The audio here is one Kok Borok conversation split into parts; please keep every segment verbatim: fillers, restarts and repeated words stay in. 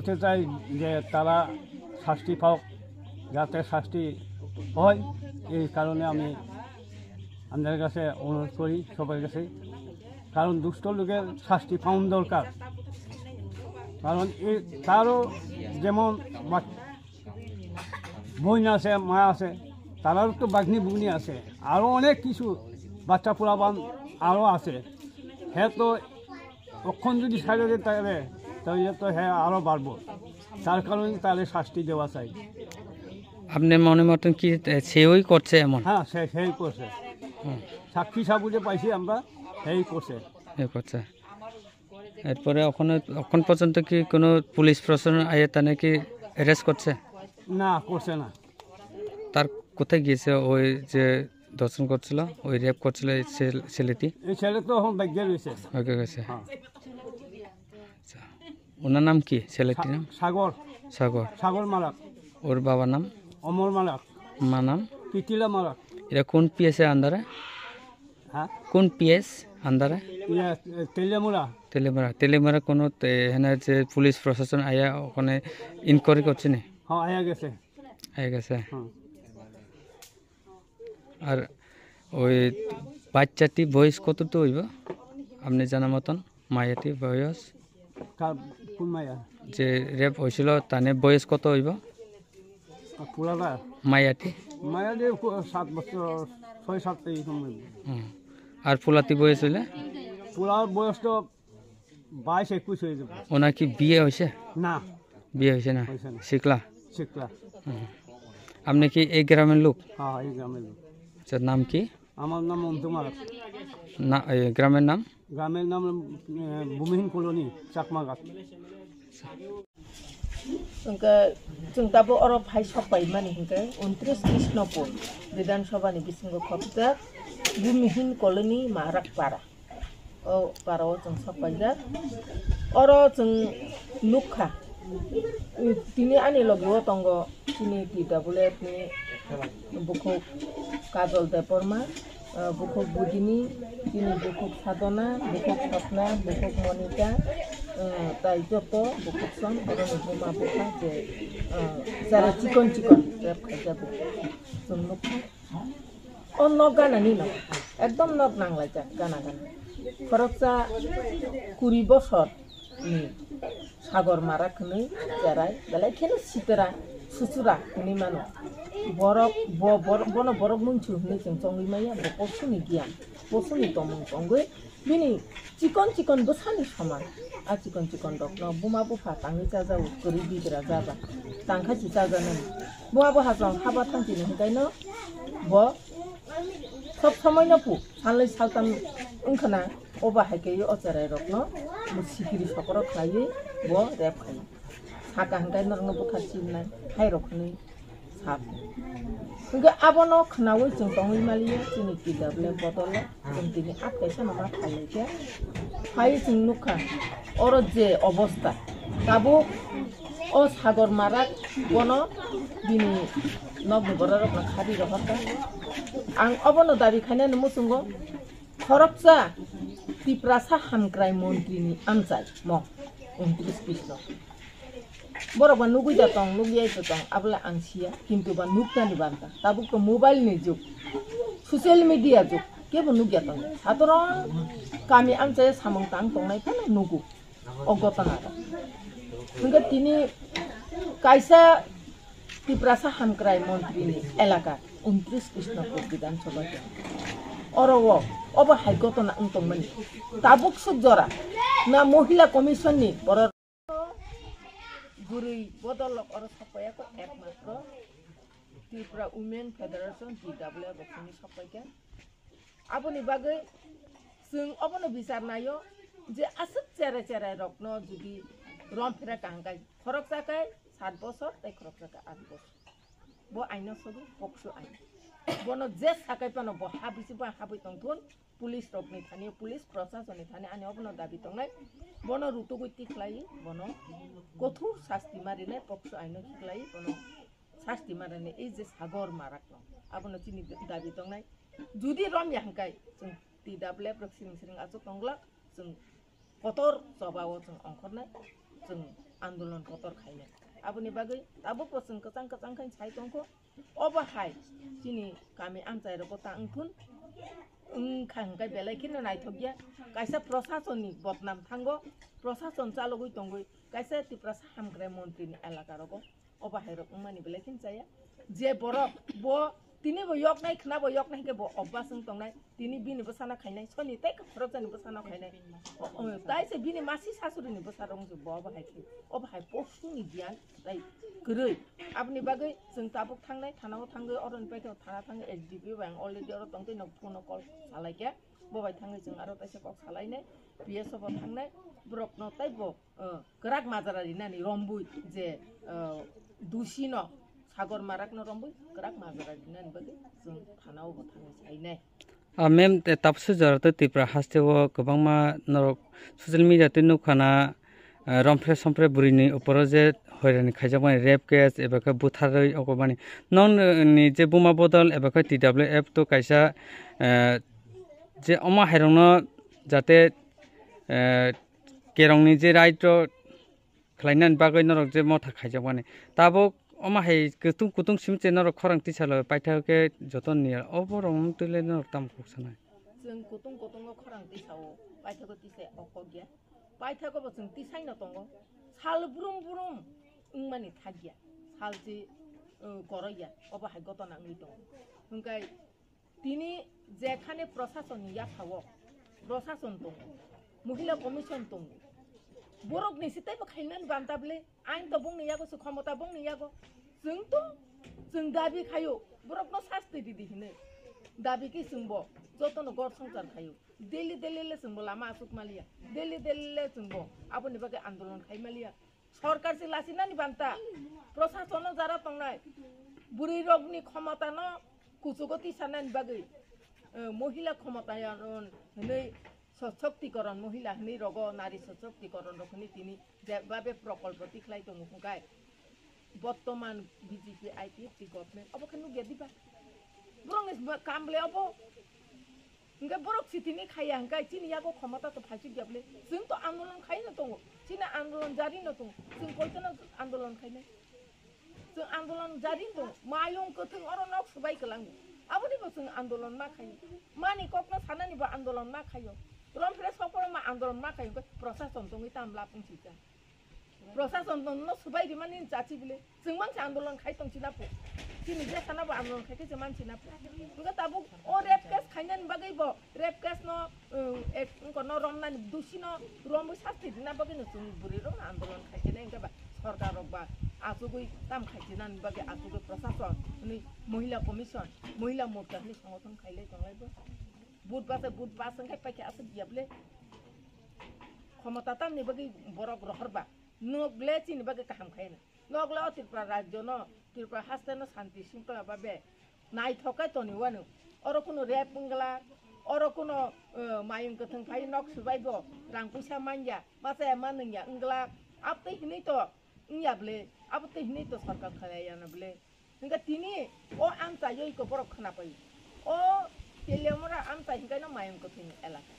করতে চাই যে তারা শাস্তি পাওক, যাতে শাস্তি হয়, এই কারণে আমি আপনাদের কাছে অনুরোধ করি, সবার কাছে। কারণ দুষ্ট লোকের শাস্তি পাওয়ান দরকার। কারণ এই তারও যেমন বাচ- বোন আছে, মা আছে, তারারও তো বাগনি বুগনি আছে, আরও অনেক কিছু বাচ্চা পোলাপান আরও আছে। হ্যাঁ, তো অক্ষণ যদি ছাড়ে দেয় তাহলে, তাহলে তো হ্যাঁ আরও বাড়বো। তার কারণে তাহলে শাস্তি দেওয়া চাই। আপনি মনে মতন কি, এ, সেওই করছে এমন? হ্যাঁ, সে সেই করছে। হুম। সাক্ষী সাবুতে পাইছি আমরা, সেই করছে। এই করছে। এরপরে ওখানে, এখন পর্যন্ত কি কোনো পুলিশ প্রশাসন আইয়ে তানে কি অ্যারেস্ট করছে? না, করছে না। তার কোথায় গিয়েছে ওই যে ধর্ষণ করছিল, ওই রেপ করছিল এই ছেল-, ছেলেটি? এই ছেলে তো এখন বাইকে রয়েছে। বাইকে গেছে। হ্যাঁ। আচ্ছা। ওনার নাম কি, ছেলেটির নাম? সাগর। সাগর। সাগর মারাক। ওর বাবার নাম? অমর মারাক। মা নাম? পিতিলা মারাক। এটা কোন পিএস এর আন্ডারে? হ্যাঁ? কোন পিএস আন্ডারে? ইয়া, এ, তেলিয়ামুড়া। তেলিয়ামুড়া। তেলিয়ামুড়া কোনো তে-, এখানে যে পুলিশ প্রশাসন আয়া ওখানে ইনকোয়ারি করছে নি? হ্যাঁ, আয়া গেছে। আয়া গেছে। হুম। আর ওই বাচ্চাটি বয়স কত তো হইব? আপনি জানা মতন মায়াটি বয়স? কার, কোন মায়া? যে রেপ হয়েছিল, তানে বয়স কত হইব? আর পোলাটা? মায়াটি? মায়াটি কো-, সাত বছর, ছয় সাত এই সময়। হুম। আর পোলাটি বয়স হইলে? পোলার বয়স তো বাইশ একুশ হয়ে যাবে। ওনার কি বিয়ে হয়েছে? না। বিয়ে হয়েছে না? হয়েছে না। শিখলা? শিখলা। হুম। আপনি কি এই গ্রামের লোক? হ্যাঁ, এই গ্রামের লোক। আচ্ছা, নাম কি? আমার নাম অন্তুমার। না, এই গ্রামের নাম? গ্রামের নাম, এ, ভূমিহীন কলোনি, Chakmaghat. Hwnkhe chwng tabuk oro phai sok paimani hwnkhe untris Krishnopur Bidhan Sabha ni bisingo khopjak Bhumihin Colony Marak Para. O para o chwng sok paijak. Oro chwng nukha. Tini ani logi o tongo chini T W F ni bukhuk Kajol Debbarma. Ah, bukhuk Budini, chini bukhuk Sadhana, bukhuk Sapna, bukhuk Monika, ah, tai joto bukhuk son, boroni buma bupha je, ah, jara chikon chikon rep khaijak bo. Chwng nukha. O nok gana ni no, ekdom nok nanglaijak gana gana. Khoroksa kuri bosor ni Sagor Marak hwnwi cherai, belai kheno sitra, suchura hwnwi mano. Borok, bo, bor-, bono borok muichu hwnwi chwng chongwi maya, bo posuni giyan, posuni tongmung tongwi, bini chikon chikon bwsani soman. A chikon chikon rokno buma bupha tangwi chajago, kwrwi bigra jaba, tangkha si chajanani. Buma bupha chwng haba thangchini hwnkhaino bo sob somoino pu, salnwi saltam wngkhana. Obo hai khe o cherai rokno bo sikiri sokoro khlaiwi bo rep khai. Saka hwnkhe norokno bwkha chibnai hai rok hwnwi sa. Hwnkhe abono khnaui chwng tongwi maliya chini T W F bodol o chwng tini at kaisa no ma phai lai khe. Phai chwng nukha oro je obostha tabuk o Sagor Marak bono bini nokni borok rokno khari rohorkha. Ang obono dabi khainani muchungo. Khoroksa Tiprasa Hamkrai Montri ni amchai mo, untris Krishnopur. Borok ba nugui da tong, nugyai da tong, abole ang siya, kintu ba nuknani banta. Tabuk to mobile ni jug, social media jug, kebo nukya tong. Satorong kami amchai samung tang tongnai phano nugu. O gotona rok. Hwnkhe tini kaisa Tiprasa Hamkrai Montri ni elaka untris Krishnopur Bidhan Sabha kendi. Oro o, obo hai gotona wng tongmani. Tabuk suk jora na Mohila Commission ni borok bwrwi bodol rok oro sokpaiya kho ekmatro Tripura Women Federation, T W F rok sini sokpaikha. Aboni bagwi chwng obono bichar naio je aswk cherai cherai rokno jodi rom phira kaham khai, khoroksa khai sat bosor tei khoroksa khai at bosor. Bo aino sobo pokso ain. Bono je sakai phano bo habwi se bo habwi tongthun, police rokni thani, police proshasonni thani ani obono dabi tongnai. Bono rutugwi tikhlai, bono kothor sasti ma rinai, pokso aino khiklai, bono sasti ma rinai, ei je Sagor Marakno. Abono chini dabi tongnai. Judi romya hwnkhe chwng T W F rok siring siring achuk tongglak, chwng kotor choba o chwng ongkhornai, chwng andolon kotor khainai. Aboni bagwi tabukbo chwng kwchang kwchang khe sai tongkho. Obo hai chini kami amchai rogo ta wngthun, wngkha hwnkhe belai kheno naithokya. Kaisa prosasonni bodnam thango, prosason chalogwi tongwi kaisa Tiprasa hamkrai montrini elaka rogo obo hai rok wngmani belai kheno chaya. Je borok bo tini bo yoknai, khna bo yoknai hwnkhe bo obas wng tongnai, tini bini bwsano khainai, soni tei khorokjani bwsano khainai. O, o, tai se bini masi sasurini bwsa rok wngse bo obo hai khe, obo hai posuni giyan tai kwrwi. Aboni bagwi chwng tabuk thangnai, thanao thangwi, oroni paithago thana thangwi, S D P O bai ang already oro tongtwi no phone o call salaikha. Bo bai thangwi chwng aro taisa kok salainai, P S O bo thangnai, borokno taibo, o, kwrak majra rinani rombwi je, o, dusi no, sagor marak no rombwi kwrak majra rinani bagwi chwng thanao bo thangwi sainai. A mem te tapsu jora te Tripura haste o kwbangma norok social media te nukha na, eh, rompre sompre bwrwi ni uporo je hoirani khaijakmani rape case eba khe butharwi okobani. Non, eh, ni je buma bodol eba khe T W F to kaisa, eh, je omo hairokno jate, eh, kerongni je right o khlainani bagwi norok je motha khaijakmani. Tabuk omo hai kutung kutung simi se norok khorang tisalo paithago khe joto niya. Obo rok wng twi le norok tamo kok sanai. Chwng kutung kutungo khorang tisao, paithago tisai okok ya. Paithago bo chwng tisaino tongo. Sal brum brum wngmani thakya. Sal si, uh, korokya. Obo hai gotona wngwi tongo. Hwnkhe tini jekhane prosasonni yaphao prosason tongo, mohila commission tongo, borokni se teibo khainani banta bwle, ain to bongni yago se, khomota bongni yago, chwng to chwng dabi khaio, borokno sasti ridi hinwi dabi khe chwngbo jotono gor songchar khaio, daily daily le chwngbo lama achuk maliya, daily daily le chwngbo aboni bagwi andolon khai maliya. Sorkar se lasinani banta, prosasono jara tongnai, bwrwi rokni khomotano kuchugo tisanani bagwi, eh, mohila khomotayano hinwi soshotikoron, mohila hinwi rogo nari soshotikoron rok hinwi tini jebabe prokolpo tikhlai tongo hwnkhe, bottoman B J P I P F T government obo khe nukya diba? Borokni kam le obo? Hingke borok sitini khaya hingke chini yago khomota to phaisuk ya bole. Chwng to andolon khaino tongo. Chini andolon jari no tongo. Chwng koitano andolon khainai. Chwng andolon jari no tongo. Mayung kwthwng oro nok swbai kwlango. Aboni bo chwng andolon ma khaio. Mani kokno sanani bo andolon ma khaio. Romphre sokoro ma andolon ma khaio. Prosason tongwi tam lapung sijak. Prosason no, no subai rimani chachi bile. Chwng mangsa andolon khai tong china po. Chini je sana bo andolon khai khe chwng man china po. Hingke tabuk o rape case khainani bagwi bo, rape case no, um, ek, wngko no romnani dusi no romwi sasti rina bagwi no chwng bwrwi rok no andolon khai khe nai hingke ba sorkar rok ba achugwi tam khai chinani bagwi achugwi prosason ni mohila commission, mohila morcha ni songothon khailai tonglai bo. Vote basa, vote basa hingke paikhe aswk ya bile. Khomota tamni bagwi borok rohor ba. Nok le chini bagwi kaham khai na. Nok le o Tripura rajyo no, Tripura haste no santi singtona ba be. Naithok khe toni wano. Oro kuno rape wngla, oro kuno, eh, mayung kwthwng phai nok subai bo, rang puisa manya, masa ya manung ya wngla. Abtwi hinwi to wngya bwle, abtwi hinwi to sorkar khlai ya na bwle. Hingke tini o amchai oi ko borok khna pai. O Teliamura amchai hingke no mayung kwthwng ni elaka.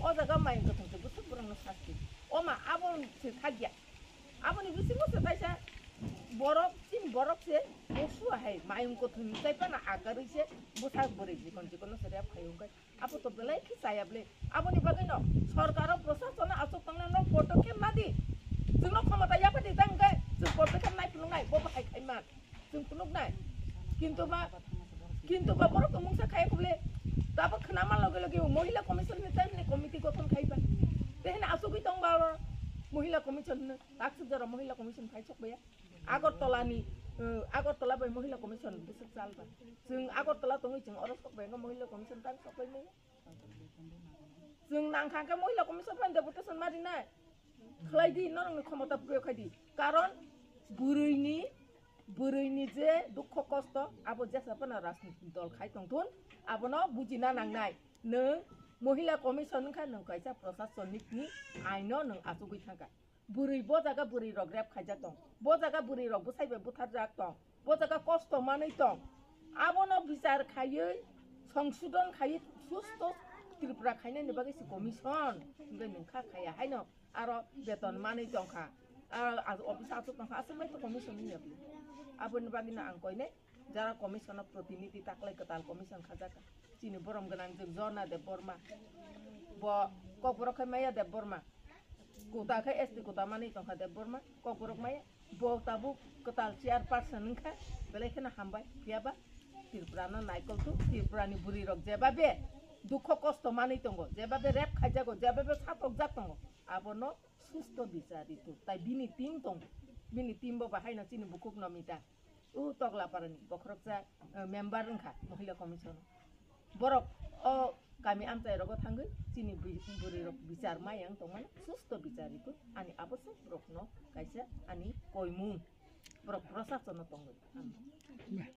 O jaga mayung kwthwng se bwswk borok no sasti. O ma abo se thakya. Aboni bisingo se kaisa borok, chini borok se bosu hai mayung kwthwng ni tai pana akarwi se bwsa bwrwi jikon jikon no se rep khai hingke. Abo to belai khe chaya bwle. Aboni bagwi no sorkar o prosason no achuk tongna no podokkhep na di. Chwngno khomota yapha di tang khe chwng podokkhep nai phunuk nai bo bahai khai man. Chwng phunuk nai. Kintu ba, kintu ba borok to mungsa khai bwle. Tabuk khna man loge loge o mohila commission ni time ni committee gothon khai ba. Tehna achugwi tong ba oro mohila commission no. Taksuk jora mohila commission khai sok ba ya. Agartala ni, eh, Agartala bai mohila commission bwswk chal ba. Chwng Agartala tongwi chwng oro sok bai mohila commission tang sok bai maya. Chwng nang kha khe mohila commission bai deputation ma rinai. Khlai di, norok ni khomota proyog khai di. Karon bwrwi ni, bwrwi ni je dukho kosto abo jesa phano rajniti dol khai tong thun, abono bujina nangnai. Nwng mohila commission wngkha nwng kaisa prosasonik ni aino nwng achugwi thangkha. Bwrwi bo jaga bwrwi rok rep khaijak tong, bo jaga bwrwi rok bwsai bai butharjak tong, bo jaga kosto manwi tong, abono bichar khaiwi songsodon khaiwi susto Tripura khainani bagwi se commission hingke nwng kha khaiya haino aro beton manwi tongkha. Ah, ah, office aswk tongkha, aswk bai to commission ni yapli. Aboni bagwi no ang koinai, jara commission o protinidhi taklai kwtal commission khajaka. Chini borom gwnang jwk Jona Debbarma. Bo Kokborok khai maya Debbarma. Kuta khai S T kuta manwi tongkha Debbarma. Kokborok maya. Bo tabuk kwtal chairperson wngkha. Belai kheno hambai. Phiyaba Tripura no naikol tu, Tripura ni bwrwi rok jebabe dukho kosto manwi tongo, jebabe rep khaijago, jebabe satokjak tongo. Abono susto bichar ritu. Tai bini team tong, bini team bo bahaino chini bukhuk no mita. U Toglapara ni bokhoroksa, eh, member wngkha Mohila Commission. Borok o kami amchai rogo thangwi chini bwi-, bwrwi rok bichar mayang tongmani susto bichar ritu. Ani abo se borok no kaisa ani koimung. Borok prosason no tongwi.